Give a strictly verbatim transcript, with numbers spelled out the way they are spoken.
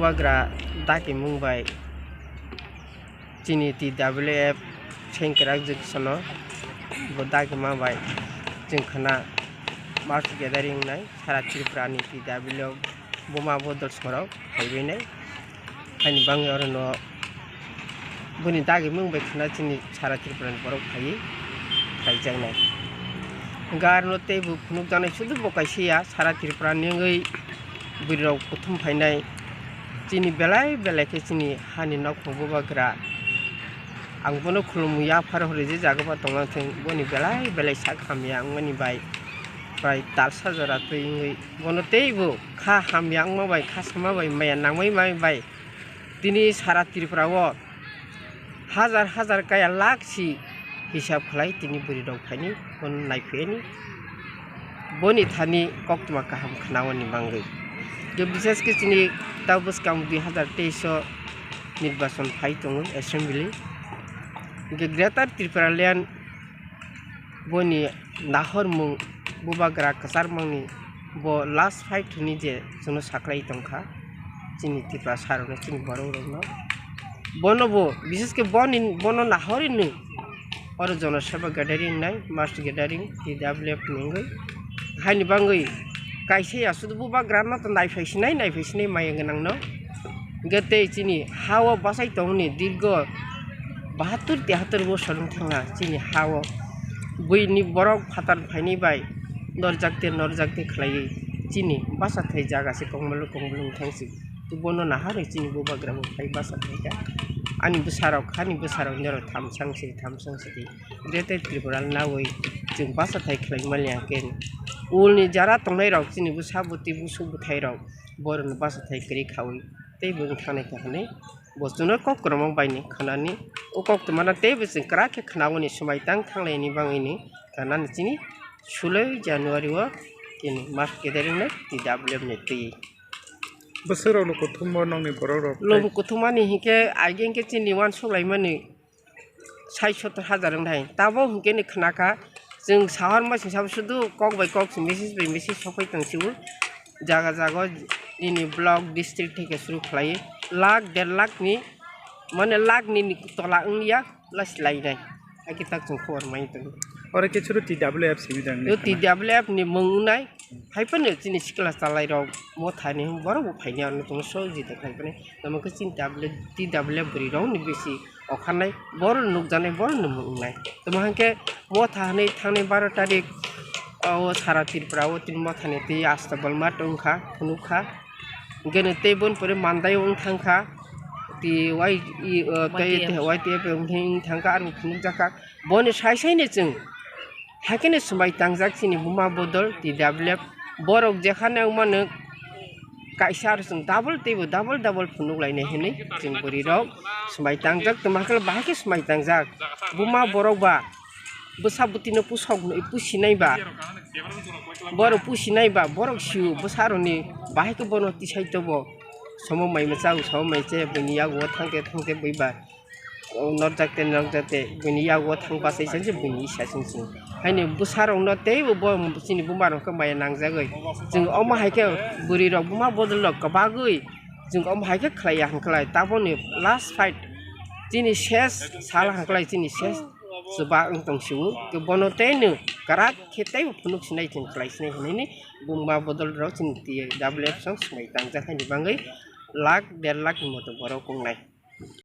Bubagra dakimung bai chini T W F sengkrak jwk sono bo dakima bai chwng khna mass gathering nai sara Tripura ni T W F buma bodol sorok phaiwi nai. Haini bangwi orono boni dagimung bai khna chini sara Tripura ni borok phaiwi khaijaknai. Hwnkhe arono teibo phunukjaknai sudu bo kaisa ya sara Tripura ni wngwi bwrwi rok kuthum phainai. Chini belai belai khe chini hani nokhung bubagra. Ang bono khulumwi yaphar hori je jaga bo tongna thung boni belai belai sak hamya wngmani bai prai talsa jora twi wngwi bono teibo kha hamya wngma bai kha sama bai maya nangmai mai bai. Tini sara Tripura o hajar hajar kaya lakh si hisab khlai tini bwrwi rok phaini bono naiphiyani boni thani koktwma kaham khnaoni bangwi. Je bishesh khe chini ta bwskang dui hajar teis o nirbachon phai tongo assembly. Hwnkhe Greater Tripura Land boni nahormung bubagra kwcharmani bo last fight hwnwi je chwngno saklai tongkha chini Tiprasa rokno chini borok rokno. Bono bo bishesh khe boni bono nahorwi nw oro Jono Sabha gathering nai mass gathering T W F ni wngwi haini bangwi kaisa ya sudu bubagra no to naiphai sinai naiphai sinai maya gwnang no. Hwnkhe tei chini ha-o bachai tongmani dirgo bahattur tehattur bosor wng thangna chini ha-o buini borok phatar phaini bai norjak te norjak te khlaiwi chini bachathai jaga se kongmolo kongmolo wng thang si. Bono naharwi chini bubagra bo phai bachathai kha. Ani bwsarok, ani bwsarok norok thamsang si, thamsang si di. Greater Tripura nawi chwng bachathai khlai manya khe ulni jara tongnairok chini bwsa bwtwi busuk bwthairok borokno bachathai kwrwi khaui tei bo wng thangnaikha hwnwi bo chwngno kok kwrwngmung bai ni khnani. O koktwmano teibo chwng kwrak khe khnaui ni swmai tang thanglaini bangwi ni khnani chini sulai January o chini mass gathering no T W F ni twi. Bwswk rok no kuthumbo nokni borok rok tei. Lobung kuthumani hinkhe aigeng khe chini uansuk laimani sait sottor hajar wng thai. Tabo hwnkhe ni khna kha, chwng sahor masing sabo sudu kok bai kok se message bai message sokphai tong sio. Jaga jaga o nini block, district thai khe suru khlai lakh, der lakh ni, mane lakh nini tola wng ya, plus lainai. Hakhe tak chwng khobor mai tongo. Oro khe suru T W F simi dang ni Yo khna. T W F ni mung wngnai, hai phano chini sikla chalai rok motha ni borok bo phaini ano tong sojita khai phani. Tamo khe chini T W F, T W F bwrwi rok ni bisi okharnai borok nukjaknai borok ni mung wngnai. Tamo hwnkhe motha hwnwi thangnai baro tarik o sara Tripura o tini motha ni twi asta bolma tongkha phunukha. Hwnkhe no tei boni pore Mandai wng thangkha. T Y E, uh, tei Y T F. T Y T F wng thangkha, aroni phunukjakha. Boni sai sai no chwng Hakhe no swmai tangjak chini buma bodol T W F. Borok jekhane wngmano kaisa aro chwng double teibo double double phunuk lainai hinwi chwng bwrwi rok swmai tangjak. Tamo hakhe bahai khe swmai tangjak. Buma borok ba bwsa bwtwino pusok pusinai ba, borok pusinai ba, borok sio bwsarokni bahai khe bono tisai tobo. Somo mai mwchao, somo mai che, buini yago thangte thangte bui ba. O norjak te norjak te buini yago thang bachai se buini isa sing sing. Haini bwsarokno teibo bo chini buma rok khe maya nangjagwi. Chwng omo hai khe bwrwi rok buma bodol rok kwbagwi chwng omo hai khe khlaiya hwnkhlai taboni last fight chini ses sal hwnkhlai chini ses chuba wng tong sio. Khe bono tei no kwrak khe teibo phunuk sinai chwng khlai sinai hinwi buma bodol rok chini T W F song swmai tangjak haini bangwi lakh der lakh ni moto borok wngnai.